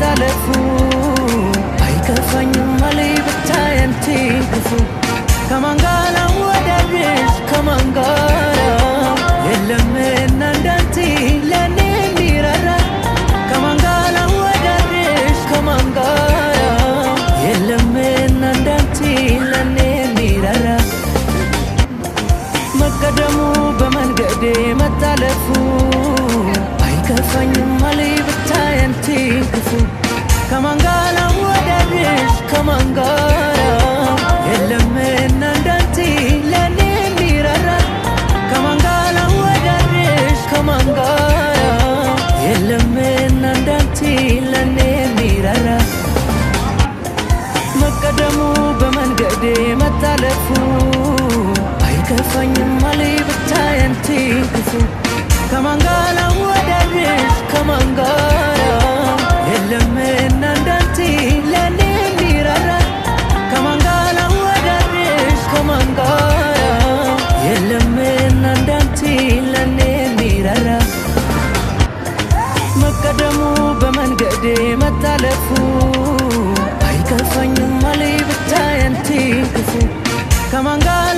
መታለፉ አይከፋኝም አለይ ብታይ አንቺ ክፉ። ከማን ጋር ላወዳድርሽ? ከማን ጋር? የለምና እንዳንቺ ለኔ የሚራራ። ከማን ጋር ላወዳድርሽ? ከማን ጋር? የለምና እንዳንቺ ለኔ የሚራራ። መቀደሙ በመንገዴ መታለፉ አይከፋኝም አለይ ብታይ አንቺ ክፉ። ከማን ጋር ላወዳድርሽ? ከማን ጋር? የለምና እንዳንቺ ለኔ የሚራራ። ከማን ጋር ላወዳድርሽ? ከማን ጋር? የለምና እንዳንቺ ለኔ የሚራራ። መቀደሙ በመንገዴ መታለፉ አይከፋኝም አለይ ብታይ አንቺ ክፉ። ከማን ጋር ላወዳድርሽ? ከማን ጋር? የለምና እንዳንቺ ለኔ የሚራራ። ከማን ጋር ላወዳድርሽ? ከማን ጋር? የለምና እንዳንቺ ለኔ የሚራራ። መቀደሙ በመንገዴ መታለፉ አይከፋኝም አለይ ብታይ አንቺ ክፉ። ከማን ጋር